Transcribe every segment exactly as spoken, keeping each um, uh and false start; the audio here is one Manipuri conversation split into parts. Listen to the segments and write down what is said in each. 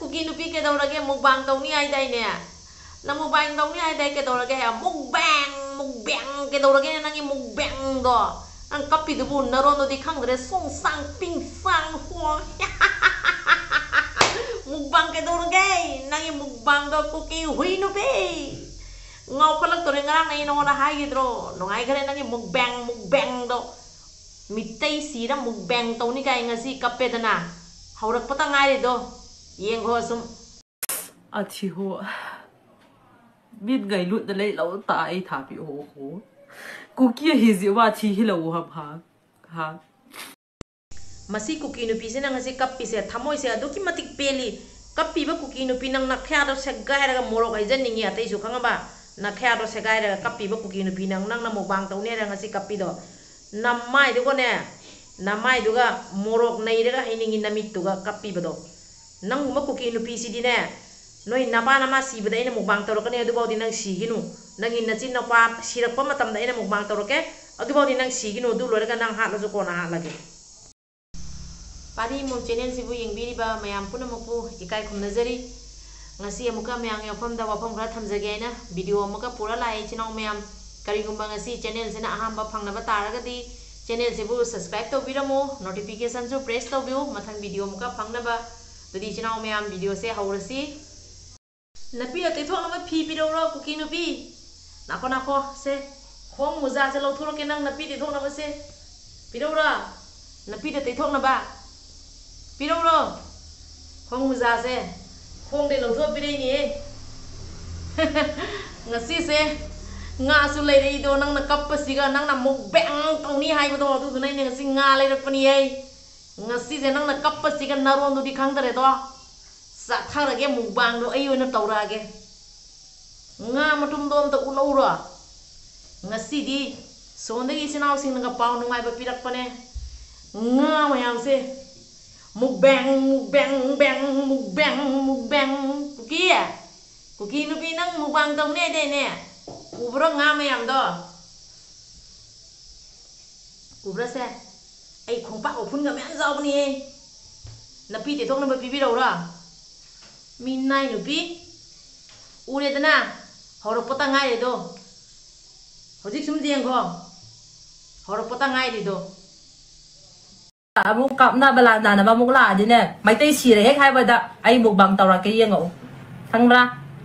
ꯀꯨꯀꯤ ꯅꯨꯄꯤ ꯀꯩꯗꯧꯔꯒꯦ? Mukbang ꯇꯧꯅꯤ ꯍꯥꯏꯗꯥꯏꯅꯦ? ꯅꯪ mukbang ꯇꯧꯅꯤ ꯍꯥꯏꯗꯥꯏ? ꯀꯩꯗꯧꯔꯒꯦ? Mukbang, mukbang ꯀꯩꯗꯧꯔꯒꯦ? ꯅꯪꯒꯤ mukbangꯗꯣ, ꯅꯪ ꯀꯞꯄꯤꯗꯨꯕꯨ ꯅꯔꯣꯟꯗꯨꯗꯤ ꯈꯪꯗ꯭ꯔꯦ꯫ ꯁꯣꯡ ꯁꯥꯡ ꯄꯤꯡ ꯁꯥꯡ ꯍꯣꯡ꯫ Mukbang ꯀꯩꯗꯧꯔꯒꯦ? ꯅꯪꯒꯤ mukbangꯗꯣ, ꯀꯨꯀꯤ ꯍꯨꯏ ꯅꯨꯄꯤ꯫ ꯉꯥꯎꯈꯠꯂꯛꯇꯣꯔꯦ꯫ ꯉꯔꯥꯡ ꯑꯩ ꯅꯉꯣꯟꯗ ꯍꯥꯏꯈꯤꯗ꯭ꯔꯣ? ꯅꯨꯡꯉꯥꯏꯈ꯭ꯔꯦ ꯅꯪꯒꯤ mukbang, mukbangꯗꯣ꯫ ꯃꯤꯇꯩ ꯁꯤꯔ mukbang ꯇꯧꯅꯤ ꯀꯥꯏ ꯉꯁꯤ ꯀꯞꯄꯦꯗꯅ꯫ ꯍꯧꯔꯛꯄꯇ ꯉꯥꯏꯔꯤꯗꯣ꯫ ꯌꯦꯡꯈꯣ ꯁꯨꯝ꯫ ꯑꯊꯤꯍꯣ꯫ ꯃꯤꯠꯉꯩ ꯂꯨꯠꯅ ꯂꯩ ꯂꯧ ꯇꯥ ꯑꯩ ꯊꯥꯕꯤꯑꯣ ꯍꯣ꯫ ꯀꯨꯀꯤ ꯍꯤꯖꯤ ꯋꯥ ꯊꯤ ꯍꯤꯂꯧ ꯍꯝ ꯍꯥ꯫ ꯍꯥ꯫ ꯃꯁꯤ ꯀꯨꯀꯤ ꯅꯨꯄꯤꯁꯤꯅ ꯉꯁꯤ ꯀꯞꯄꯤꯁꯦ, ꯊꯃꯣꯏꯁꯦ ꯑꯗꯨꯛꯀꯤ ꯃꯇꯤꯛ ꯄꯦꯜꯂꯤ꯫ ꯀꯞꯄꯤꯕ ꯀꯨꯀꯤ ꯅꯨꯄꯤ, ꯅꯪ ꯅꯈꯌꯥꯗꯣ ꯁꯦꯒꯥꯏꯔꯒ ꯃꯣꯔꯣꯛ ꯍꯩꯖꯟꯅꯤꯡꯉꯤ, ꯑꯇꯩꯁꯨ ꯈꯪꯉꯕ? ꯅꯈꯌꯥꯗꯣ ꯁꯦꯒꯥꯏꯔꯒ ꯀꯞꯄꯤꯕ ꯀꯨꯀꯤ ꯅꯨꯄꯤ, ꯅꯪ, ꯅꯪꯅ mukbang ꯇꯧꯅꯤ ꯍꯥꯏꯔ ꯉꯁꯤ ꯀꯞꯄꯤꯗꯣ꯫ ꯅꯃꯥꯏꯗꯨꯒꯅꯦ, ꯅꯃꯥꯏꯗꯨꯒ ꯃꯣꯔꯣꯛ ꯅꯩꯔꯒ ꯍꯩꯅꯤꯡꯉꯤ ꯅꯃꯤꯠꯇꯨꯒ ꯀꯞꯄꯤꯕꯗꯣ꯫ ꯅꯪꯒꯨꯝꯕ ꯀꯨꯀꯤ ꯅꯨꯄꯤꯁꯤꯗꯤꯅꯦ, ꯅꯣꯏ ꯅꯄꯥ ꯅꯃꯥ ꯁꯤꯕꯗ ꯑꯩꯅ mukbang ꯇꯧꯔꯛꯀꯅꯤ, ꯑꯗꯨꯐꯥꯎꯗꯤ ꯅꯪ ꯁꯤꯒꯤꯅꯨ꯫ ꯅꯪꯒꯤ ꯅꯆꯤꯟ ꯅꯄꯥ ꯁꯤꯔꯛꯄ ꯃꯇꯝꯗ ꯑꯩꯅ mukbang ꯇꯧꯔꯛꯀꯦ, ꯑꯗꯨꯐꯥꯎꯗꯤ ꯅꯪ ꯁꯤꯒꯤꯅꯨ꯫ ꯑꯗꯨ ꯂꯣꯏꯔꯒ ꯅꯪ ꯍꯥꯠꯂꯁꯨ ꯀꯣꯟꯅ ꯍꯥꯠꯂꯒꯦ꯫ ꯄꯥꯔꯤ ꯃꯣꯝ channelꯁꯤꯕꯨ ꯌꯦꯡꯕꯤꯔꯤꯕ ꯃꯌꯥꯝ ꯄꯨꯝꯅꯃꯛꯄꯨ ꯏꯀꯥꯏ ꯈꯨꯝꯅꯖꯔꯤ꯫ ꯉꯁꯤ ꯑꯃꯨꯛꯀ ꯃꯌꯥꯝꯒꯤ ꯃꯐꯝꯗ ꯋꯥꯐꯝ ꯈꯔ ꯊꯝꯖꯒꯦ ꯍꯥꯏꯅ video ꯑꯃꯨꯛꯀ ꯄꯨꯔ ꯂꯥꯛꯑꯦ ꯏꯆꯤꯟ ꯏꯅꯥꯎ ꯃꯌꯥꯝ꯫ ꯀꯔꯤꯒꯨꯝꯕ ꯉꯁꯤ channelꯁꯤꯅ ꯑꯍꯥꯟꯕ ꯐꯪꯅꯕ ꯇꯥꯔꯒꯗꯤ channelꯁꯤꯕꯨ subscribe ꯇꯧꯕꯤꯔꯝꯃꯨ, notificationꯁꯨ press ꯇꯧꯕꯤꯌꯨ, ꯃꯊꯪ video ꯑꯃꯨꯛꯀ ꯐꯪꯅꯕ꯫ ꯑꯗꯨꯗꯤ ꯏꯆꯤꯟ ꯏꯅꯥꯎ ꯃꯌꯥꯝ videoꯁꯦ ꯍꯧꯔꯁꯤ꯫ ꯅꯄꯤꯗ ꯇꯩꯊꯣꯛꯅꯕ ꯐꯤ ꯄꯤꯔꯛꯎꯔꯣ, ꯀꯨꯀꯤ ꯅꯨꯄꯤ? ꯅꯥꯈꯣ, ꯅꯥꯈꯣ, ꯁꯦ, ꯈꯣꯡ ꯃꯨꯖꯥꯁꯦ ꯂꯧꯊꯣꯔꯛꯀꯦ, ꯅꯪ ꯅꯄꯤ ꯇꯩꯊꯣꯛꯅꯕꯁꯦ꯫ ꯄꯤꯔꯛꯎꯔꯣ? ꯅꯄꯤꯗ ꯇꯩꯊꯣꯛꯅꯕ ꯄꯤꯔꯛꯎꯔꯣ? ꯈꯣꯡ ꯃꯨꯖꯥꯁꯦ ꯈꯣꯡꯗꯩ ꯂꯧꯊꯣꯛꯑ ꯄꯤꯔꯛꯏꯅꯦꯍꯦ꯫ ꯉꯁꯤꯁꯦ ꯉꯥꯁꯨ ꯂꯩꯔꯛꯏꯗꯣ, ꯅꯪꯅ ꯀꯞꯄꯁꯤꯒ, ꯅꯪꯅ mukbang ꯇꯧꯅꯤ ꯍꯥꯏꯕꯗꯣ, ꯑꯗꯨꯗꯨꯅ ꯑꯩꯅ ꯉꯁꯤ ꯉꯥ ꯂꯩꯔꯛꯄꯅꯤꯍꯦ꯫ ꯉꯁꯤꯁꯦ ꯅꯪꯅ ꯀꯞꯄꯁꯤꯒ ꯅꯔꯣꯟꯗꯨꯗꯤ ꯈꯪꯗꯔꯦꯗꯣ꯫ ꯆꯥꯊꯔꯒꯦ, mukbangꯗꯣ ꯑꯩ ꯑꯣꯏꯅ ꯇꯧꯔꯛꯑꯒꯦ꯫ ꯉꯥ ꯃꯇꯨꯝꯗꯣ ꯑꯝꯇ ꯎꯠꯂꯛꯎꯔꯣ? ꯉꯁꯤꯗꯤ ꯁꯣꯝꯗꯒꯤ ꯏꯆꯤꯟ ꯏꯅꯥꯎꯁꯤꯡꯅꯒ ꯄꯥꯎ ꯅꯨꯡꯉꯥꯏꯕ ꯄꯤꯔꯛꯄꯅꯦ꯫ ꯉꯥ ꯃꯌꯥꯝꯁꯦ mukbang, mukbang, mukbang, mukbang, mukbang꯫ ꯀꯨꯀꯤ, ꯀꯨꯀꯤ ꯅꯨꯄꯤ, ꯅꯪ mukbang ꯇꯧꯅꯤ ꯍꯥꯏꯗꯥꯏꯅꯦ? ꯎꯕ꯭ꯔꯣ ꯉꯥ ꯃꯌꯥꯝꯗꯣ? ꯎꯕ꯭ꯔꯥ ꯁꯦ? ꯑꯩ ꯈꯣꯡꯄꯥꯛ ꯎꯐꯨꯟꯒ ꯃꯌꯥꯝ ꯌꯥꯎꯕꯅꯤꯍꯦ꯫ ꯅꯄꯤ ꯇꯩꯊꯣꯛꯅꯕ ꯄꯤꯕꯤꯔꯛꯎꯔꯣ? ꯃꯤꯅꯥꯏ ꯅꯨꯄꯤ, ꯎꯔꯦꯗꯅ, ꯍꯧꯔꯛꯄꯇ ꯉꯥꯏꯔꯤꯗꯣ꯫ ꯍꯧꯖꯤꯛ ꯁꯨꯝ ꯌꯦꯡꯈꯣ, ꯍꯧꯔꯛꯄꯇ ꯉꯥꯏꯔꯤꯗꯣ꯫ ꯑꯃꯨꯛ ꯀꯥꯞꯅꯕ ꯂꯥꯟꯗꯥꯅꯕ ꯑꯃꯨꯛ ꯂꯥꯛꯑꯗꯤꯅꯦ, ꯃꯩꯇꯩ ꯁꯤꯔꯦ ꯍꯦꯛ ꯍꯥꯏꯕꯗ ꯑꯩ ꯃꯨꯛꯕꯥꯡ ꯇꯧꯔꯛꯀꯦ, ꯌꯦꯡꯉꯛꯎ, ꯈꯪꯕ꯭ꯔꯥ?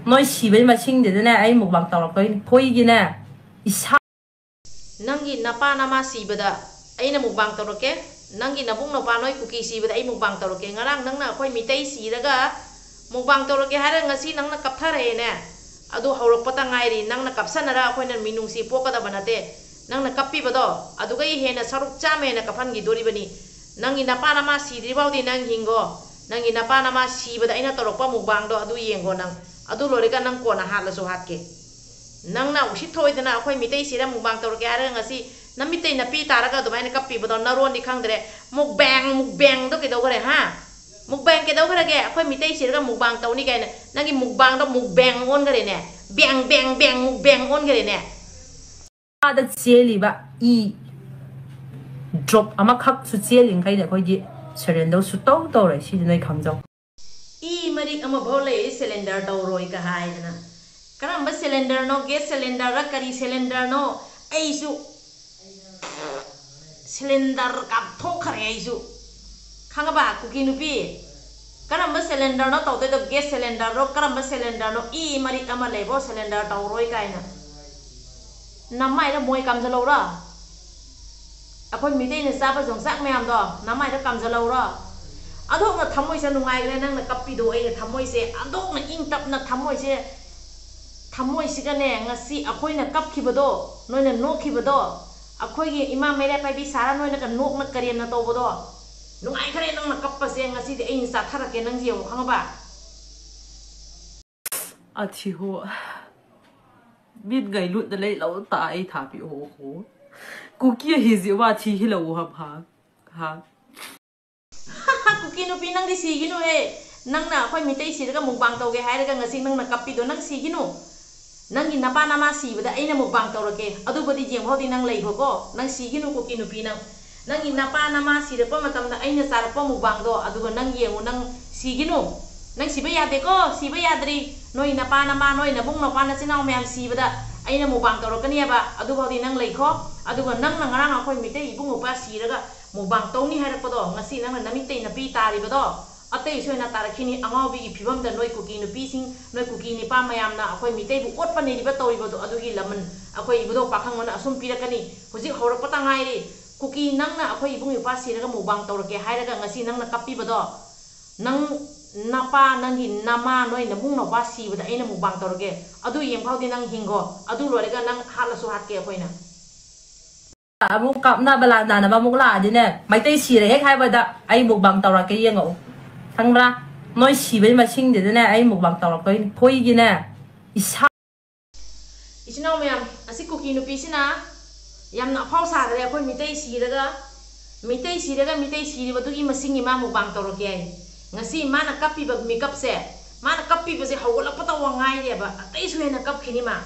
ꯅꯣꯏ ꯁꯤꯕꯒꯤ ꯃꯁꯤꯡꯗꯨꯗꯅꯦ ꯑꯩ ꯃꯨꯛꯕꯥꯡ ꯇꯧꯔꯛꯇꯣꯏꯅꯤ꯫ ꯑꯩꯈꯣꯏꯒꯤꯅꯦ, ꯏꯁꯥ ꯅꯪꯒꯤ ꯅꯄꯥ ꯅꯃꯥ ꯁꯤꯕꯗ ꯑꯩꯅ ꯃꯨꯛꯕꯥꯡ ꯇꯧꯔꯛꯀꯦ꯫ ꯅꯪꯒꯤ ꯅꯕꯨꯡ ꯅꯄꯥ ꯅꯣꯏ ꯀꯨꯀꯤ ꯁꯤꯕꯗ ꯑꯩ ꯃꯨꯛꯕꯥꯡ ꯇꯧꯔꯛꯀꯦ꯫ ꯉꯔꯥꯡ ꯅꯪꯅ ꯑꯩꯈꯣꯏ ꯃꯤꯇꯩ ꯁꯤꯔꯒ ꯃꯨꯛꯕꯥꯡ ꯇꯧꯔꯛꯀꯦ ꯍꯥꯏꯔꯒ ꯉꯁꯤ ꯅꯪꯅ ꯀꯞꯊꯔꯛꯑꯦꯅꯦ꯫ ꯑꯗꯨ ꯍꯧꯔꯛꯄꯇ ꯉꯥꯏꯔꯤ꯫ ꯅꯪꯅ ꯀꯞꯁꯟꯅꯔ ꯑꯩꯈꯣꯏꯅ ꯃꯤꯅꯨꯡꯁꯤ ꯄꯣꯛꯀꯗꯕ ꯅꯠꯇꯦ꯫ ꯅꯪꯅ ꯀꯞꯄꯤꯕꯗꯣ ꯑꯗꯨꯒꯩ ꯍꯦꯟꯅ ꯁꯔꯨꯛ ꯆꯥꯝꯃ ꯍꯦꯟꯅ ꯀꯞꯍꯟꯈꯤꯗꯣꯔꯤꯕꯅꯤ꯫ ꯅꯪꯒꯤ ꯅꯄꯥ ꯅꯃꯥ ꯁꯤꯗ꯭ꯔꯤꯐꯥꯎꯗꯤ ꯅꯪ ꯍꯤꯡꯉꯣ꯫ ꯅꯪꯒꯤ ꯅꯄꯥ ꯅꯃꯥ ꯁꯤꯕꯗ ꯑꯩꯅ ꯇꯧꯔꯛꯄ ꯃꯨꯛꯕꯥꯡꯗꯣ ꯑꯗꯨ ꯌꯦꯡꯉꯣ ꯅꯪ꯫ ꯑꯗꯨ ꯂꯣꯏꯔꯒ ꯅꯪ ꯀꯣꯟꯅ ꯍꯥꯠꯂꯁꯨ ꯍꯥꯠꯀꯦ꯫ ꯅꯪꯅ ꯎꯁꯤꯠ ꯊꯑꯣꯏꯗꯅ ꯑꯩꯈꯣꯏ ꯃꯤꯇꯩ ꯁꯤꯔ ꯃꯨꯛꯕꯥꯡ ꯇꯧꯔꯛꯀꯦ ꯍꯥꯏꯔꯒ ꯉꯁꯤ ꯅꯃꯤꯠꯇꯩ ꯅꯄꯤ ꯇꯥꯔꯒ ꯑꯗꯨꯃꯥꯏꯅ ꯀꯞꯄꯤꯕꯗꯣ ꯅꯔꯣꯟꯗꯤ ꯈꯪꯗ꯭ꯔꯦ꯫ ꯃꯨꯛꯕꯥꯡ, ꯃꯨꯛꯕꯥꯡꯗꯣ ꯀꯩꯗꯧꯈ꯭ꯔꯦ, ꯍꯥ? ꯃꯨꯛꯕꯥꯡ ꯀꯩꯗꯧꯈ꯭ꯔꯒꯦ? ꯑꯩꯈꯣꯏ ꯃꯤꯇꯩ ꯁꯤꯔꯒ ꯃꯨꯛꯕꯥꯡ ꯇꯧꯅꯤ ꯀꯥꯏꯅ ꯅꯪꯒꯤ ꯃꯨꯛꯕꯥꯡꯗꯣ ꯃꯨꯛꯕꯥꯡ ꯑꯣꯟꯈ꯭ꯔꯦꯅꯦ꯫ ꯕꯦꯡ, ꯕꯦꯡ, ꯕꯦꯡ, ꯃꯨꯛꯕꯥꯡ ꯑꯣꯟꯈ꯭ꯔꯦꯅꯦ꯫ ꯏꯁꯥꯗ ꯆꯦꯜꯂꯤꯕ ꯏ drop ꯑꯃꯈꯛꯁꯨ ꯆꯦꯜꯂꯤꯈꯩꯗꯤ ꯑꯩꯈꯣꯏꯗꯤ surrender ꯁꯨꯇꯧ ꯇꯧꯔꯣꯏ꯫ ꯁꯤꯗꯤ ꯅꯣꯏ ꯈꯪꯖꯧ꯫ ꯏ ꯃꯔꯤꯛ ꯑꯃꯐꯥꯎ ꯂꯩ surrender ꯇꯧꯔꯣꯏꯒ ꯍꯥꯏꯗꯅ꯫ ꯀꯔꯝꯕ cylinder ꯅꯣ? Gas cylinder ꯔ ꯀꯔꯤ cylinder ꯅꯣ? ꯑꯩꯁꯨ cylinder ꯀꯥꯞꯊꯣꯛꯈ꯭ꯔꯦ ꯑꯩꯁꯨ꯫ ꯈꯪꯉꯕ, ꯀꯨꯀꯤ ꯅꯨꯄꯤ? ꯀꯔꯝꯕ cylinder ꯅꯣ ꯇꯧꯗꯣꯏꯗꯣ? Gas cylinder ꯔꯣ? ꯀꯔꯝꯕ cylinder ꯅꯣ? ꯏ ꯃꯔꯤꯛ ꯑꯃ ꯂꯩꯕꯣ, cylinder ꯇꯧꯔꯣꯏ ꯀꯥꯏꯅ꯫ ꯅꯃꯥꯏꯗ ꯃꯣꯏ ꯀꯥꯝꯖꯜꯍꯧꯔꯣ꯫ ꯑꯩꯈꯣꯏ ꯃꯤꯇꯩꯅ ꯆꯥꯕ ꯌꯣꯡꯆꯥꯛ ꯃꯌꯥꯝꯗꯣ ꯅꯃꯥꯏꯗ ꯀꯥꯝꯖꯜꯍꯧꯔꯣ꯫ ꯑꯗꯣꯛꯅ ꯊꯃꯣꯏꯁꯦ ꯅꯨꯡꯉꯥꯏꯈ꯭ꯔꯦ ꯅꯪꯅ ꯀꯞꯄꯤꯗꯣ꯫ ꯑꯩꯅ ꯊꯃꯣꯏꯁꯦ ꯑꯗꯣꯛꯅ ꯏꯪ ꯇꯞꯅ ꯊꯃꯣꯏꯁꯦ, ꯊꯃꯣꯏꯁꯤꯒꯅꯦ ꯉꯁꯤ ꯑꯩꯈꯣꯏꯅ ꯀꯞꯈꯤꯕꯗꯣ, ꯅꯣꯏꯅ ꯅꯣꯛꯈꯤꯕꯗꯣ, ꯑꯩꯈꯣꯏꯒꯤ ꯏꯃꯥ ꯃꯩꯔꯥ ꯄꯥꯏꯕꯤ ꯁꯥꯔ ꯅꯣꯏꯅꯒ ꯅꯣꯛꯅ ꯀꯔꯦꯝꯅ ꯇꯧꯕꯗꯣ, ꯅꯨꯡꯉꯥꯏꯈ꯭ꯔꯦ ꯅꯪꯅ ꯀꯞꯄꯁꯦ꯫ ꯉꯁꯤꯗꯤ ꯑꯩꯅ ꯆꯥꯊꯔꯛꯀꯦ, ꯅꯪꯁꯦ ꯌꯦꯡꯉꯨ, ꯈꯪꯉꯕ? ꯑꯊꯤ ꯍꯣ꯫ ꯃꯤꯠꯉꯩ ꯂꯨꯠꯅ ꯂꯩ ꯂꯧ ꯇꯥ ꯑꯩ ꯊꯥꯕꯤ ꯑꯣ ꯍꯣ꯫ ꯀꯨꯀꯤ ꯍꯤꯖꯤ ꯋꯥ ꯊꯤ ꯍꯤꯂꯧ ꯍꯝ ꯍꯥ꯫ ꯍꯥ꯫ ꯀꯨꯀꯤ ꯅꯨꯄꯤ, ꯅꯪꯗꯤ ꯁꯤꯒꯤꯅꯨꯍꯦ꯫ ꯅꯪꯅ ꯑꯩꯈꯣꯏ ꯃꯤꯇꯩ ꯁꯤꯔꯒ ꯃꯨꯛꯕꯥꯡ ꯇꯧꯒꯦ ꯍꯥꯏꯔꯒ ꯉꯁꯤ ꯅꯪꯅ ꯀꯞꯄꯤꯗꯣ, ꯅꯪ ꯁꯤꯒꯤꯅꯨ꯫ ꯅꯪꯒꯤ ꯅꯄꯥ ꯅꯃꯥ ꯁꯤꯕꯗ ꯑꯩꯅ ꯃꯨꯛꯕꯥꯡ ꯇꯧꯔꯛꯀꯦ꯫ ꯑꯗꯨꯕꯨꯗꯤ ꯌꯦꯡꯍꯧꯗꯤ ꯅꯪ ꯂꯩꯈꯣꯀꯣ꯫ ꯅꯪ ꯁꯤꯒꯤꯅꯨ ꯀꯨꯀꯤ ꯅꯨꯄꯤ ꯅꯪ꯫ ꯅꯪꯒꯤ ꯅꯄꯥ ꯅꯃꯥ ꯁꯤꯔꯛꯄ ꯃꯇꯝꯗ ꯑꯩꯅ ꯆꯥꯔꯛꯄ ꯃꯨꯛꯕꯥꯡꯗꯣ ꯑꯗꯨꯒ ꯅꯪ ꯌꯦꯡꯉꯨ, ꯅꯪ ꯁꯤꯒꯤꯅꯨ꯫ ꯅꯪ ꯁꯤꯕ ꯌꯥꯗꯦꯀꯣ, ꯁꯤꯕ ꯌꯥꯗ꯭ꯔꯤ꯫ ꯅꯣꯏ ꯅꯄꯥ ꯅꯃꯥ, ꯅꯣꯏ ꯅꯕꯨꯡ ꯅꯄꯥ ꯅꯆꯤꯟ ꯅꯅꯥꯎ ꯃꯌꯥꯝ ꯁꯤꯕꯗ ꯑꯩꯅ ꯃꯨꯛꯕꯥꯡ ꯇꯧꯔꯛꯀꯅꯦꯕ꯫ ꯑꯗꯨꯐꯥꯎꯗꯤ ꯅꯪ ꯂꯩꯈꯣ꯫ ꯑꯗꯨꯒ ꯅꯪꯅ ꯉꯔꯥꯡ ꯑꯩꯈꯣꯏ ꯃꯤꯇꯩ ꯏꯕꯨꯡ ꯏꯄ꯭ꯋꯥ ꯁꯤꯔꯒ ꯃꯨꯛꯕꯥꯡ ꯇꯧꯅꯤ ꯍꯥꯏꯔꯛꯄꯗꯣ, ꯉꯁꯤ ꯅꯪꯅ ꯅꯃꯤꯠꯇꯩ ꯅꯄꯤ ꯇꯥꯔꯤꯕꯗꯣ, ꯑꯇꯩꯁꯨ ꯑꯣꯏꯅ ꯇꯥꯔꯛꯈꯤꯅꯤ꯫ ꯑꯉꯥꯎꯕꯤꯒꯤ ꯐꯤꯕꯝꯗ ꯅꯣꯏ ꯀꯨꯀꯤ ꯅꯨꯄꯤꯁꯤꯡ, ꯅꯣꯏ ꯀꯨꯀꯤ ꯅꯤꯄꯥ ꯃꯌꯥꯝꯅ ꯑꯩꯈꯣꯏ ꯃꯤꯇꯩꯕꯨ ꯑꯣꯠꯄ ꯅꯩꯔꯤꯕ ꯇꯧꯔꯤꯕꯗꯣ, ꯑꯗꯨꯒꯤ ꯂꯃꯟ ꯑꯩꯈꯣꯏ ꯏꯕꯨꯙꯧ ꯄꯥꯈꯪꯕꯅ ꯑꯁꯨꯝ ꯄꯤꯔꯛꯀꯅꯤ꯫ ꯍꯧꯖꯤꯛ ꯍꯧꯔꯛꯄꯇ ꯉꯥꯏꯔꯤ꯫ ꯀꯨꯀꯤ ꯅꯪꯅ ꯑꯩꯈꯣꯏ ꯏꯕꯨꯡ ꯏꯄ꯭ꯋꯥ ꯁꯤꯔꯒ ꯃꯨꯛꯕꯥꯡ ꯇꯧꯔꯛꯀꯦ ꯍꯥꯏꯔꯒ ꯉꯁꯤ ꯅꯪꯅ ꯀꯞꯄꯤꯕꯗꯣ, ꯅꯪ ꯅꯄꯥ, ꯅꯪꯒꯤ ꯅꯃꯥ, ꯅꯣꯏ ꯅꯕꯨꯡ ꯅꯄ꯭ꯋꯥ ꯁꯤꯕꯗ ꯑꯩꯅ ꯃꯨꯛꯕꯥꯡ ꯇꯧꯔꯒꯦ꯫ ꯑꯗꯨ ꯌꯦꯡꯐꯥꯎꯗꯤ ꯅꯪ ꯍꯤꯡꯒꯣ꯫ ꯑꯗꯨ ꯂꯣꯏꯔꯒ ꯅꯪ ꯍꯥꯠꯂꯁꯨ ꯍꯥꯠꯀꯦ ꯑꯩꯈꯣꯏꯅ꯫ ꯑꯃꯨꯛ ꯀꯥꯞꯅꯕ ꯂꯥꯟꯗꯥꯅꯕ ꯑꯃꯨꯛ ꯂꯥꯛꯑꯗꯤꯅꯦ, ꯃꯩꯇꯩ ꯁꯤꯔꯦ ꯍꯦꯛ ꯍꯥꯏꯕꯗ ꯑꯩ ꯃꯨꯛꯕꯥꯡ ꯇꯧꯔꯛꯀꯦ ꯌꯦꯡꯉꯛꯎ꯫ ꯈꯪꯕ꯭ꯔꯥ? ꯅꯣꯏ ꯁꯤꯕꯒꯤ ꯃꯁꯤꯡꯗꯨꯗꯅꯦ ꯑꯩ ꯃꯨꯛꯕꯥꯡ ꯇꯧꯔꯛꯇꯣꯏꯅꯤ꯫ ꯑꯩꯈꯣꯏꯒꯤꯅꯦ, ꯏꯁꯥ ꯏꯆꯤꯟ ꯏꯅꯥꯎ ꯃꯌꯥꯝ, ꯑꯁꯤ ꯀꯨꯀꯤ ꯅꯨꯄꯤꯁꯤꯅ ꯌꯥꯝꯅ ꯑꯐꯥꯎ ꯁꯥꯈ꯭ꯔꯦ꯫ ꯑꯩꯈꯣꯏ ꯃꯤꯇꯩ ꯁꯤꯔꯒ, ꯃꯤꯇꯩ ꯁꯤꯔꯒ ꯃꯤꯇꯩ ꯁꯤꯔꯤꯕꯗꯨꯒꯤ ꯃꯁꯤꯡꯒꯤ ꯃꯥ ꯃꯨꯛꯕꯥꯡ ꯇꯧꯔꯛꯀꯦ ꯍꯥꯏ꯫ ꯉꯁꯤ ꯃꯥꯅ ꯀꯞꯄꯤꯕ ꯃꯤꯀꯞꯁꯦ, ꯃꯥꯅ ꯀꯞꯄꯤꯕꯁꯦ ꯍꯧꯒꯠꯂꯛꯄꯇ ꯋꯥ ꯉꯥꯏꯔꯦꯕ꯫ ꯑꯇꯩꯁꯨ ꯍꯦꯟꯅ ꯀꯞꯈꯤꯅꯤ ꯃꯥ,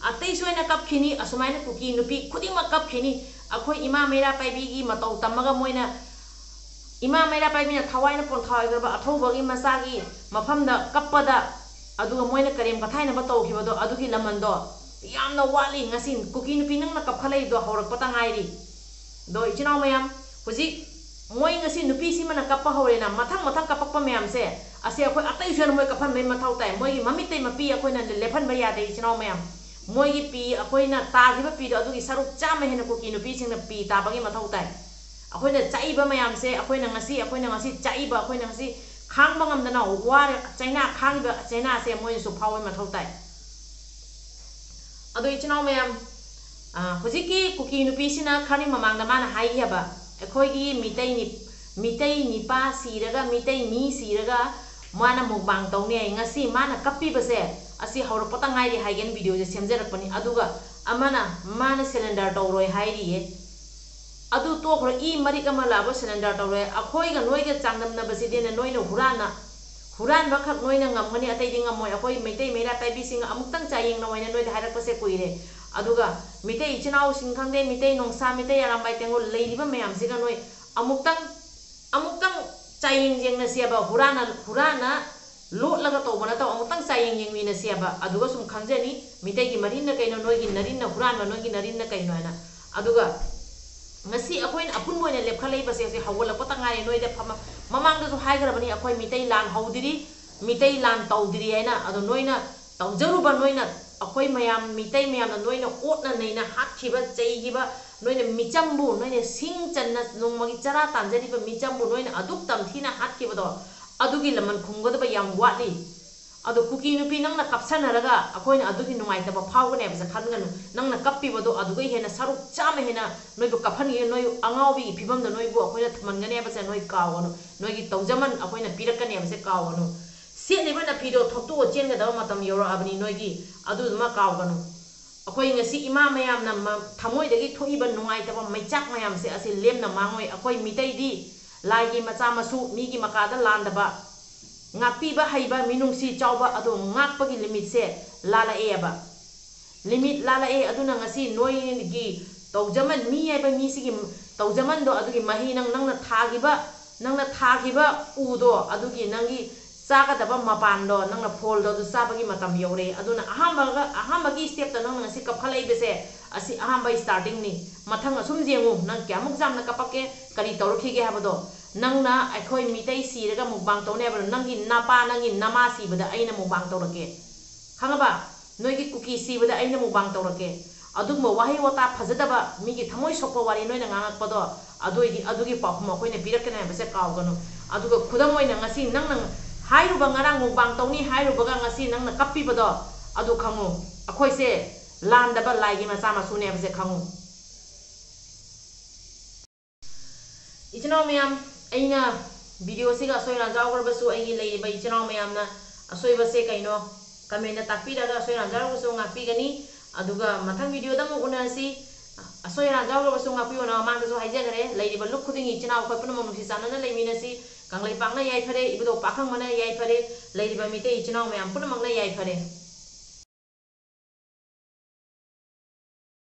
ꯑꯇꯩꯁꯨ ꯍꯦꯟꯅ ꯀꯞꯈꯤꯅꯤ꯫ ꯑꯁꯨꯃꯥꯏꯅ ꯀꯨꯀꯤ ꯅꯨꯄꯤ ꯈꯨꯗꯤꯡꯃꯛ ꯀꯞꯈꯤꯅꯤ꯫ ꯑꯩꯈꯣꯏ ꯏꯃꯥ ꯃꯩꯔꯥ ꯄꯥꯏꯕꯤꯒꯤ ꯃꯇꯧ ꯇꯝꯃꯒ ꯃꯣꯏꯅ, ꯏꯃꯥ ꯃꯩꯔꯥ ꯄꯥꯏꯕꯤꯅ ꯊꯋꯥꯏꯅ ꯄꯣꯟꯊꯥ ꯑꯣꯏꯈ꯭ꯔꯕ ꯑꯊꯧꯕꯒꯤ ꯃꯆꯥꯒꯤ ꯃꯐꯝꯗ ꯀꯞꯄꯗ, ꯑꯗꯨꯒ ꯃꯣꯏꯅ ꯀꯔꯦꯝ ꯀꯊꯥꯏꯅꯕ ꯇꯧꯈꯤꯕꯗꯣ, ꯑꯗꯨꯒꯤ ꯂꯃꯟꯗꯣ ꯌꯥꯝꯅ ꯋꯥꯠꯂꯤ꯫ ꯉꯁꯤ ꯀꯨꯀꯤ ꯅꯨꯄꯤ ꯅꯪꯅ ꯀꯞꯈꯠꯂꯛꯏꯗꯣ ꯍꯧꯔꯛꯄꯇ ꯉꯥꯏꯔꯤ꯫ ꯑꯗꯣ ꯏꯆꯤꯟ ꯏꯅꯥꯎ ꯃꯌꯥꯝ, ꯍꯧꯖꯤꯛ ꯃꯣꯏ ꯉꯁꯤ ꯅꯨꯄꯤꯁꯤꯃꯅ ꯀꯞꯄ ꯍꯧꯔꯦꯅ, ꯃꯊꯪ ꯃꯊꯪ ꯀꯞꯄꯛꯄ ꯃꯌꯥꯝꯁꯦ, ꯑꯁꯤ ꯑꯩꯈꯣꯏ ꯑꯇꯩꯁꯨ ꯍꯦꯟꯅ ꯃꯣꯏ ꯀꯞꯍꯟꯕꯒꯤ ꯃꯊꯧ ꯇꯥꯏ꯫ ꯃꯣꯏꯒꯤ ꯃꯃꯤꯠꯇꯩ ꯃꯄꯤ ꯑꯩꯈꯣꯏꯅ ꯂꯦꯞꯍꯟꯕ ꯌꯥꯗꯦ ꯏꯆꯤꯟ ꯏꯅꯥꯎ ꯃꯌꯥꯝ꯫ ꯃꯣꯏꯒꯤ ꯄꯤ, ꯑꯩꯈꯣꯏꯅ ꯇꯥꯈꯤꯕ ꯄꯤꯗꯣ ꯑꯗꯨꯒꯤ ꯁꯔꯨꯛ ꯆꯥꯝꯃ ꯍꯦꯟꯅ ꯀꯨꯀꯤ ꯅꯨꯄꯤꯁꯤꯡꯅ ꯄꯤ ꯇꯥꯕꯒꯤ ꯃꯊꯧ ꯇꯥꯏ꯫ ꯑꯩꯈꯣꯏꯅ ꯆꯥꯛꯏꯕ ꯃꯌꯥꯝꯁꯦ, ꯑꯩꯈꯣꯏꯅ ꯉꯁꯤ, ꯑꯩꯈꯣꯏꯅ ꯉꯁꯤ ꯆꯥꯛꯏꯕ, ꯑꯩꯈꯣꯏꯅ ꯉꯁꯤ ꯈꯥꯡꯕ ꯉꯝꯗꯅ ꯋꯥꯔꯦ, ꯆꯩꯅꯥ ꯈꯥꯡꯉꯤꯕ ꯆꯩꯅꯥꯁꯦ ꯃꯣꯏꯅꯁꯨ ꯐꯥꯎꯕꯒꯤ ꯃꯊꯧ ꯇꯥꯏ꯫ ꯑꯗꯣ ꯏꯆꯤꯟ ꯏꯅꯥꯎ ꯃꯌꯥꯝ, ꯑ, ꯍꯧꯖꯤꯛꯀꯤ ꯀꯨꯀꯤ ꯅꯨꯄꯤꯁꯤꯅ ꯈꯔꯅꯤ ꯃꯃꯥꯡꯗ ꯃꯥꯅ ꯍꯥꯏꯈꯤ ꯍꯥꯏꯕ, ꯑꯩꯈꯣꯏꯒꯤ ꯃꯤꯇꯩ ꯅꯤ-, ꯃꯤꯇꯩ ꯅꯤꯄꯥ ꯁꯤꯔꯒ, ꯃꯤꯇꯩ ꯃꯤ ꯁꯤꯔꯒ ꯃꯥꯅ ꯃꯨꯛꯕꯥꯡ ꯇꯧꯅꯤ ꯍꯥꯏ꯫ ꯉꯁꯤ ꯃꯥꯅ ꯀꯞꯄꯤꯕꯁꯦ ꯑꯁꯤ ꯍꯧꯔꯛꯄꯇ ꯉꯥꯏꯔꯤ ꯍꯥꯏꯒꯦꯅ ꯚꯤꯗꯤꯑꯣꯁꯦ ꯁꯦꯝꯖꯔꯛꯄꯅꯤ꯫ ꯑꯗꯨꯒ ꯑꯃꯅ ꯃꯥꯅ ꯁꯦꯂꯦꯟꯗꯔ ꯇꯧꯔꯣꯏ ꯍꯥꯏꯔꯤꯌꯦ꯫ ꯑꯗꯨ ꯇꯣꯛꯈ꯭ꯔꯣ, ꯏ ꯃꯔꯤꯛ ꯑꯃ ꯂꯥꯛꯑꯕ ꯁꯦꯂꯦꯟꯗꯔ ꯇꯧꯔꯣꯏ꯫ ꯑꯩꯈꯣꯏꯒ ꯅꯣꯏꯒ ꯆꯥꯡꯗꯝꯅꯕꯁꯤꯗꯤꯅꯦ, ꯅꯣꯏꯅ ꯍꯨꯔꯥꯟꯅ, ꯍꯨꯔꯥꯟꯕ ꯈꯛ ꯅꯣꯏꯅ ꯉꯝꯒꯅꯤ, ꯑꯇꯩꯗꯤ ꯉꯝꯃꯣꯏ꯫ ꯑꯩꯈꯣꯏ ꯃꯩꯇꯩ ꯃꯩꯔꯥ ꯄꯥꯏꯕꯤꯁꯤꯡ ꯑꯃꯨꯛꯇꯪ ꯆꯥꯌꯦꯡꯅꯧ ꯍꯥꯏꯅ ꯅꯣꯏꯗ ꯍꯥꯏꯔꯛꯄꯁꯦ ꯀꯨꯏꯔꯦ꯫ ꯑꯗꯨꯒ ꯃꯤꯇꯩ ꯏꯆꯤꯟ ꯏꯅꯥꯎꯁꯤꯡ ꯈꯪꯗꯦ, ꯃꯤꯇꯩ ꯅꯣꯡꯁꯥ, ꯃꯤꯇꯩ ꯑꯔꯥꯝꯕꯥꯏ ꯇꯦꯡꯒꯣꯜ ꯂꯩꯔꯤꯕ ꯃꯌꯥꯝꯁꯤꯒ ꯅꯣꯏ ꯑꯃꯨꯛꯇꯪ, ꯑꯃꯨꯛꯇꯪ ꯆꯥꯌꯦꯡ ꯌꯦꯡꯅꯁꯦꯕ꯫ ꯍꯨꯔꯥꯟꯅ, ꯍꯨꯔꯥꯟꯅ ꯂꯣꯠꯂꯒ ꯇꯧꯕ ꯅꯠꯇꯕ ꯑꯃꯨꯛꯇꯪ ꯆꯥꯌꯦꯡ ꯌꯦꯡꯃꯤꯟꯅꯁꯦꯕ꯫ ꯑꯗꯨꯒ ꯁꯨꯝ ꯈꯪꯖꯅꯤ, ꯃꯤꯇꯩꯒꯤ ꯃꯔꯤꯟꯅ ꯀꯩꯅꯣ, ꯅꯣꯏꯒꯤ ꯅꯔꯤꯟꯅ ꯍꯨꯔꯥꯟꯕ, ꯅꯣꯏꯒꯤ ꯅꯔꯤꯟꯅ ꯀꯩꯅꯣ ꯍꯥꯏꯅ꯫ ꯑꯗꯨꯒ ꯉꯁꯤ ꯑꯩꯈꯣꯏꯅ ꯑꯄꯨꯟꯕ ꯑꯣꯏꯅ ꯂꯦꯞꯈꯠꯂꯛꯏꯕꯁꯦ ꯍꯧꯖꯤꯛ ꯍꯧꯒꯠꯂꯛꯄꯇ ꯉꯥꯏꯔꯦ꯫ ꯅꯣꯏꯗ ꯐꯝꯃ-, ꯃꯃꯥꯡꯗꯁꯨ ꯍꯥꯏꯈ꯭ꯔꯕꯅꯤ, ꯑꯩꯈꯣꯏ ꯃꯤꯇꯩ ꯂꯥꯟ ꯍꯧꯗ꯭ꯔꯤ, ꯃꯤꯇꯩ ꯂꯥꯟ ꯇꯧꯗ꯭ꯔꯤ ꯍꯥꯏꯅ꯫ ꯑꯗꯣ ꯅꯣꯏꯅ ꯇꯧꯖꯔꯨꯕ, ꯅꯣꯏꯅ, ꯑꯩꯈꯣꯏ ꯃꯌꯥꯝ, ꯃꯤꯇꯩ ꯃꯌꯥꯝꯅ ꯅꯣꯏꯅ ꯑꯣꯠꯅ ꯅꯩꯅ ꯍꯥꯠꯈꯤꯕ, ꯆꯩꯈꯤꯕ, ꯅꯣꯏꯅ ꯃꯤꯆꯝꯕꯨ, ꯅꯣꯏꯅ ꯁꯤꯡ ꯆꯟꯅ ꯅꯣꯡꯃꯒꯤ ꯆꯔꯥ ꯇꯥꯟꯖꯔꯤꯕ ꯃꯤꯆꯝꯕꯨ ꯅꯣꯏꯅ ꯑꯗꯨꯛ ꯇꯝꯊꯤꯅ ꯍꯥꯠꯈꯤꯕꯗꯣ, ꯑꯗꯨꯒꯤ ꯂꯃꯟ ꯈꯨꯝꯒꯗꯕ ꯌꯥꯝ ꯋꯥꯠꯂꯤ꯫ ꯑꯗꯣ ꯀꯨꯀꯤ ꯅꯨꯄꯤ, ꯅꯪꯅ ꯀꯞꯁꯟꯅꯔꯒ ꯑꯩꯈꯣꯏꯅ ꯑꯗꯨꯒꯤ ꯅꯨꯡꯉꯥꯏꯇꯕ ꯐꯥꯎꯒꯅꯦꯕꯁꯦ ꯈꯟꯒꯅꯨ꯫ ꯅꯪꯅ ꯀꯞꯄꯤꯕꯗꯣ ꯑꯗꯨꯒꯩ ꯍꯦꯟꯅ ꯁꯔꯨꯛ ꯆꯥꯝꯃ ꯍꯦꯟꯅ ꯅꯣꯏꯕꯨ ꯀꯞꯍꯟꯒꯦ꯫ ꯅꯣꯏ ꯑꯉꯥꯎꯕꯤꯒꯤ ꯐꯤꯕꯝꯗ ꯅꯣꯏꯕꯨ ꯑꯩꯈꯣꯏꯅ ꯊꯝꯍꯟꯒꯅꯦꯕꯁꯦ ꯅꯣꯏ ꯀꯥꯎꯒꯅꯨ꯫ ꯅꯣꯏꯒꯤ ꯇꯧꯖꯃꯟ ꯑꯩꯈꯣꯏꯅ ꯄꯤꯔꯛꯀꯅꯦꯕꯁꯦ ꯀꯥꯎꯒꯅꯨ꯫ ꯁꯦꯠꯂꯤꯕ ꯅꯐꯤꯗꯣ ꯊꯣꯛꯇꯣꯛꯑ ꯆꯦꯟꯒꯗꯕ ꯃꯇꯝ ꯌꯧꯔꯛꯑꯕꯅꯤ ꯅꯣꯏꯒꯤ, ꯑꯗꯨꯗꯨꯃ ꯀꯥꯎꯒꯅꯨ꯫ ꯑꯩꯈꯣꯏ ꯉꯁꯤ ꯏꯃꯥ ꯃꯌꯥꯝꯅ ꯃ-, ꯊꯃꯣꯏꯗꯒꯤ ꯊꯣꯛꯏꯕ ꯅꯨꯡꯉꯥꯏꯇꯕ ꯃꯩꯆꯥꯛ ꯃꯌꯥꯝꯁꯦ ꯑꯁꯤ ꯂꯦꯝꯅ ꯃꯥꯡꯉꯣꯏ꯫ ꯑꯩꯈꯣꯏ ꯃꯤꯇꯩꯗꯤ ꯂꯥꯏꯒꯤ ꯃꯆꯥ ꯃꯁꯨ, ꯃꯤꯒꯤ ꯃꯀꯥꯗ ꯂꯥꯟꯗꯕ, ꯉꯥꯛꯄꯤꯕ ꯍꯩꯕ, ꯃꯤꯅꯨꯡꯁꯤ ꯆꯥꯎꯕ, ꯑꯗꯣ ꯉꯥꯛꯄꯒꯤ ꯂꯤꯃꯤꯠꯁꯦ ꯂꯥꯜꯂꯛꯑꯦꯕ꯫ ꯂꯤꯃꯤꯠ ꯂꯥꯜꯂꯛꯑꯦ꯫ ꯑꯗꯨꯅ ꯉꯁꯤ ꯅꯣꯏꯒꯤ ꯇꯧꯖꯃꯟ, ꯃꯤ ꯍꯥꯏꯕ ꯃꯤꯁꯤꯒꯤ ꯇꯧꯖꯃꯟꯗꯣ, ꯑꯗꯨꯒꯤ ꯃꯍꯩ ꯅꯪ, ꯅꯪꯅ ꯊꯥꯈꯤꯕ, ꯅꯪꯅ ꯊꯥꯈꯤꯕ ꯎꯗꯣ, ꯑꯗꯨꯒꯤ ꯅꯪꯒꯤ ꯆꯥꯒꯗꯕ ꯃꯄꯥꯟꯗꯣ, ꯅꯪꯅ ꯐꯣꯜꯗꯣ, ꯑꯗꯨ ꯆꯥꯕꯒꯤ ꯃꯇꯝ ꯌꯧꯔꯦ꯫ ꯑꯗꯨꯅ ꯑꯍꯥꯟꯕꯒ, ꯑꯍꯥꯟꯕꯒꯤ ꯁ꯭ꯇꯦꯞꯇ ꯅꯪꯅ ꯉꯁꯤ ꯀꯞꯈꯠꯂꯛꯏꯕꯁꯦ, ꯑꯁꯤ ꯑꯍꯥꯟꯕ ꯁ꯭ꯇꯥꯔꯇꯤꯡꯅꯤ꯫ ꯃꯊꯪ ꯑꯁꯨꯝ ꯌꯦꯡꯉꯨ, ꯅꯪ ꯀꯌꯥꯃꯨꯛ ꯌꯥꯝꯅ ꯀꯞꯄꯛꯀꯦ, ꯀꯔꯤ ꯇꯧꯔꯛꯈꯤꯒꯦ ꯍꯥꯏꯕꯗꯣ꯫ ꯅꯪꯅ ꯑꯩꯈꯣꯏ ꯃꯤꯇꯩ ꯁꯤꯔꯒ ꯃꯨꯛꯕꯥꯡ ꯇꯧꯅꯤ ꯍꯥꯏꯕꯗꯣ, ꯅꯪꯒꯤ ꯅꯄꯥ, ꯅꯪꯒꯤ ꯅꯃꯥ ꯁꯤꯕꯗ ꯑꯩꯅ ꯃꯨꯛꯕꯥꯡ ꯇꯧꯔꯛꯀꯦ, ꯈꯪꯉꯕ? ꯅꯣꯏꯒꯤ ꯀꯨꯀꯤ ꯁꯤꯕꯗ ꯑꯩꯅ ꯃꯨꯛꯕꯥꯡ ꯇꯧꯔꯛꯀꯦ꯫ ꯑꯗꯨꯒꯨꯝꯕ ꯋꯥꯍꯩ ꯋꯥꯇꯥ ꯐꯖꯗꯕ, ꯃꯤꯒꯤ ꯊꯃꯣꯏ ꯁꯣꯛꯄ ꯋꯥꯔꯤ ꯅꯣꯏꯅ ꯉꯥꯡꯉꯛꯄꯗꯣ, ꯑꯗꯨꯏꯗꯤ ꯑꯗꯨꯒꯤ ꯄꯥꯎꯈꯨꯝ ꯑꯩꯈꯣꯏꯅ ꯄꯤꯔꯛꯀꯅꯤ ꯍꯥꯏꯕꯁꯦ ꯀꯥꯎꯒꯅꯨ꯫ ꯑꯗꯨꯒ ꯈꯨꯗꯝ ꯑꯣꯏꯅ ꯉꯁꯤ ꯅꯪꯅ ꯍꯥꯏꯔꯨꯕ, ꯉꯔꯥꯡ ꯃꯨꯛꯕꯥꯡ ꯇꯧꯅꯤ ꯍꯥꯏꯔꯨꯕꯒ ꯉꯁꯤ ꯅꯪꯅ ꯀꯞꯄꯤꯕꯗꯣ, ꯑꯗꯨ ꯈꯪꯉꯨ, ꯑꯩꯈꯣꯏꯁꯦ ꯂꯥꯟꯗꯕ ꯂꯥꯏꯒꯤ ꯃꯆꯥ ꯃꯁꯨꯅꯦ ꯍꯥꯏꯕꯁꯦ ꯈꯪꯉꯨ꯫ ꯏꯆꯤꯟ ꯏꯅꯥꯎ ꯃꯌꯥꯝ, ꯑꯩꯅ ꯚꯤꯗꯤꯑꯣꯁꯤꯒ ꯑꯁꯣꯏ ꯑꯔꯥꯟ ꯌꯥꯎꯈ꯭ꯔꯕꯁꯨ, ꯑꯩꯒꯤ ꯂꯩꯔꯤꯕ ꯏꯆꯤꯟ ꯏꯅꯥꯎ ꯃꯌꯥꯝꯅ ꯑꯁꯣꯏꯕꯁꯦ ꯀꯩꯅꯣ ꯀꯃꯦꯟꯗ ꯇꯥꯛꯄꯤꯔꯒ, ꯑꯁꯣꯏ ꯑꯔꯥꯟ ꯌꯥꯎꯔꯒꯁꯨ ꯉꯥꯛꯄꯤꯒꯅꯤ꯫ ꯑꯗꯨꯒ ꯃꯊꯪ ꯚꯤꯗꯤꯑꯣꯗ ꯑꯃꯨꯛ ꯎꯅꯔꯁꯤ꯫ ꯑꯁꯣꯏ ꯑꯔꯥꯟ ꯌꯥꯎꯈ꯭ꯔꯕꯁꯨ ꯉꯥꯛꯄꯤꯌꯣꯅ ꯃꯃꯥꯡꯗꯁꯨ ꯍꯥꯏꯖꯈ꯭ꯔꯦ꯫ ꯂꯩꯔꯤꯕ ꯂꯨꯞ ꯈꯨꯗꯤꯡꯒꯤ ꯏꯆꯤꯟ ꯏꯅꯥꯎ ꯑꯩꯈꯣꯏ ꯄꯨꯝꯅꯃꯛ ꯅꯨꯡꯁꯤ ꯆꯥꯟꯅꯅ ꯂꯩꯃꯤꯟꯅꯁꯤ꯫ ꯀꯪꯂꯩꯄꯥꯛꯅ ꯌꯥꯏꯐꯔꯦ, ꯏꯕꯨꯙꯧ ꯄꯥꯈꯪꯕꯅ ꯌꯥꯏꯐꯔꯦ, ꯂꯩꯔꯤꯕ ꯃꯤꯇꯩ ꯏꯆꯤꯟ ꯏꯅꯥꯎ ꯃꯌꯥꯝ ꯄꯨꯝꯅꯃꯛꯅ ꯌꯥꯏꯐꯔꯦ꯫